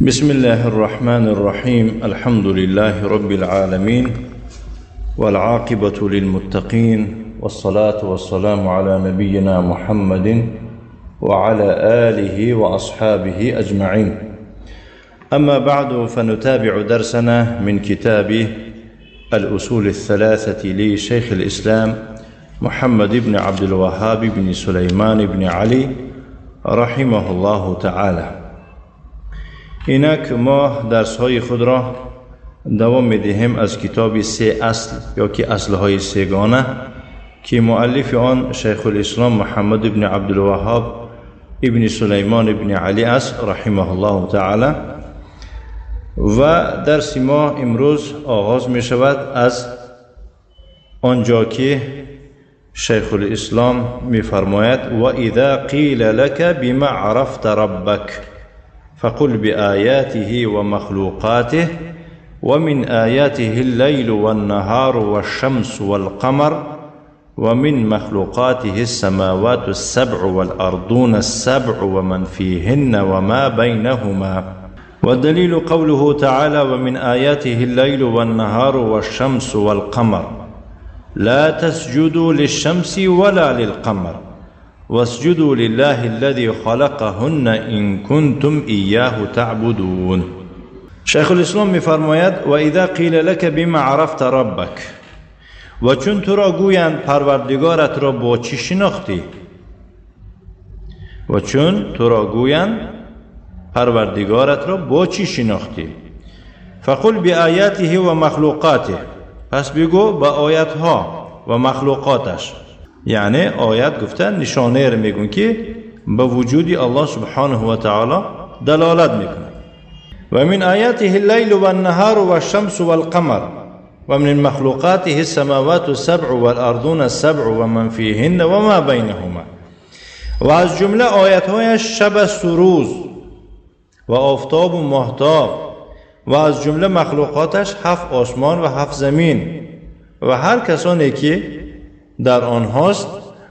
بسم الله الرحمن الرحيم. الحمد لله رب العالمين، والعاقبة للمتقين، والصلاة والسلام على نبينا محمد وعلى آله وأصحابه أجمعين. أما بعد، فنتابع درسنا من كتاب الأصول الثلاثة لشيخ الإسلام محمد بن عبد الوهاب بن سليمان بن علي رحمه الله تعالى. اینک ما درس‌های خود را دوام می‌دهیم از کتاب سه اصل یا که اصل‌های سه‌گانه که مؤلف آن شیخ الاسلام محمد بن عبدالوهاب ابن سلیمان ابن علی است رحمه الله تعالی. و درس ما امروز آغاز می شود از آنجا که شیخ الاسلام می فرماید: و اذا قیل لك بما عرفت ربك فقل بآياته ومخلوقاته ومن آياته الليل والنهار والشمس والقمر ومن مخلوقاته السماوات السبع والأرضون السبع ومن فيهن وما بينهما. والدليل قوله تعالى: ومن آياته الليل والنهار والشمس والقمر لا تسجدوا للشمس ولا للقمر واسجدوا لله الذي خلقهن إن كنتم إياه تعبدون. شیخ الاسلام می‌فرماید: و اذا قیل لك بما عرفت ربك، و چون تو را گویند پروردگارت را با چی شناختی؟ و چون تو را گویند پروردگارت را با چی شناختی؟ فقل بآیاته و مخلوقاته، پس بگو با آیتها و مخلوقاتش. یعنی آیت گفتن نشانه را میگون که به وجود الله سبحانه و تعالی دلالت میکنه. و من آیاته اللیل والنهار والشمس والقمر ومن مخلوقاته السماوات السبع والارضون السبع ومن فيهن وما بينهما. و از جمله آیتهایش شب است و روز و آفتاب و ماهتاب، و از جمله مخلوقاتش هفت آسمان و هفت زمین و هر کسانی که در آنهاست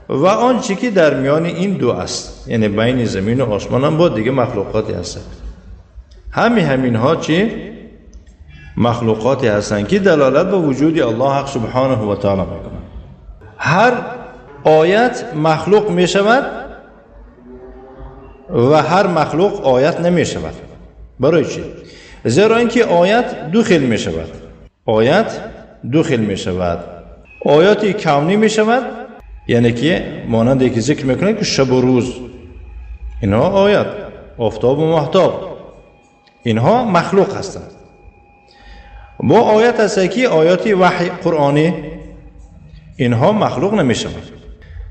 و آنچه که در میان این دو است، یعنی بین زمین و آسمان هم با دیگه مخلوقاتی هستند. همینها چی مخلوقاتی هستند که دلالت به وجود الله حق سبحانه و تعالی میکنند. هر آیت مخلوق میشود و هر مخلوق آیت نمیشود. برای چی؟ زیرا اینکه آیت دو خیل میشود. آیت دو خیل میشود. آیات کونی میشود، یعنی که مانند که ذکر میکنه که شب و روز، اینها آیت، آفتاب و ماهتاب، اینها مخلوق هستند. با آیت هست که آیات وحی قرآنی، اینها مخلوق نمیشود.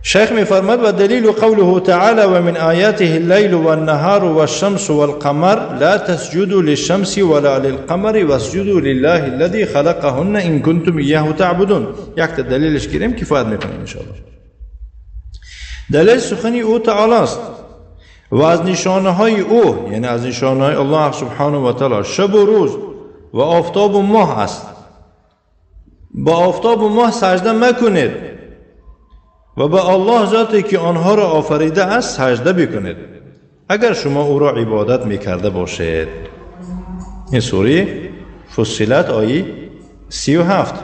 شیخ میفرماد: و دلیل قوله تعالی ومن آیاته اللیل والنهار والشمس والقمر لا تسجدوا للشمس ولا للقمر واسجدوا لله الذي خلقهن ان كنتم اياه تعبدون. یک تا دلیلش گیریم کفایت میکنه انشاءالله. دلیل سخنی او تعالی است و از نشانه های او، یعنی از نشانه های الله سبحانه و تعالی، شب و روز و آفتاب و ماه است. با آفتاب و ماه سجده مکنید و به الله ذاتی که آنها را آفریده است سجده بکنید اگر شما او را عبادت میکرده باشید. این سوره فصلت آیه 37.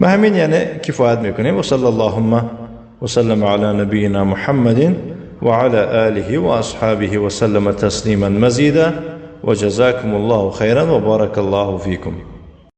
به همین یعنی کفایت میکنیم. و صلی اللهم وسلم علی نبینا محمد وعلى آله وأصحابه وسلم تسلیما مزیدا وجزاكم الله خيرا وبارك الله فيكم.